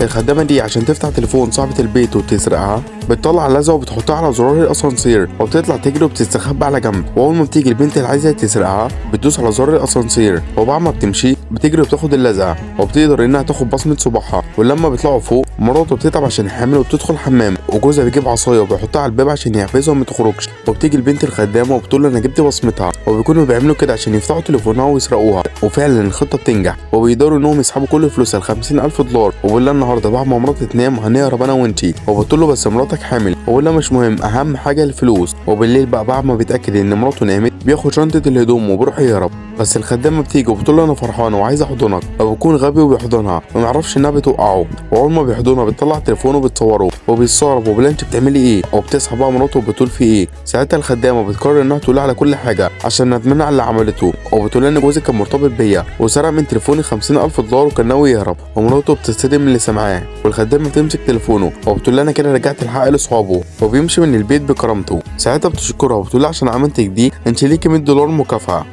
الخدامة دي عشان تفتح تليفون صاحبه البيت وتسرقها بتطلع اللزقه وبتحطها على زرار الاسانسير، وبتطلع تجري وبتستخبى على جنب. واول ما بتيجي البنت اللي عايزه تسرقها بتدوس على زرار الاسانسير، وبعد ما بتمشي بتجري وبتاخد اللزقه وبتقدر انها تاخد بصمة صباعها. ولما بيطلعوا فوق مراته بتتعب عشان حامل وبتدخل حمام، وجوزها بيجيب عصاية وبيحطها على الباب عشان يحبسها وما تخرجش. وبتيجي البنت الخدامة وبتقول له انا جبت بصمتها، وبيكونوا بيعملوا كده عشان يفتحوا تليفونها ويسرقوها. وفعلا الخطة بتنجح، وبيقدروا انهم يسحبوا كل فلوسها ال 50,000 دولار. وبيقول لها النهارده بعد ما مراتي تنام هنهرب انا وانتي، وبتقول له بس مراتك حامل، وبيقول لها مش مهم اهم حاجة الفلوس. وبالليل بقى بعد ما بيتاكد ان مراته نامت بياخد شنطه الهدوم وبيروح يهرب. بس الخدامة بتيجي وبتقول له انا فرحانة وعايزه احضنك، فبيكون غبي وبيحضنها وما يعرفش انها بتوقعه. واول ما بيحضنها بتطلع تليفونه وبتصوره وبيستغرب وبيقول انت بتعملي ايه؟ وبتصحى بقى مراته وبتقول في ايه. ساعتها الخدامة بتقرر انها تقول على كل حاجة عشان ندمانه على اللي عملته، وبتقول ان جوزي كان مرتبط بيا وسرق من تليفوني 50,000 دولار وكان ناوي يهرب. ومراته بتتصدم من اللي سمعاه، والخدامه بتمسك تليفونه وبتقول انا كده رجعت الحق لاصحابه، وبيمشي من البيت بكرامته. ساعتها بتشكرها وبتقول عشان عملتك دي انت ليكي 100 دولار مكافأة.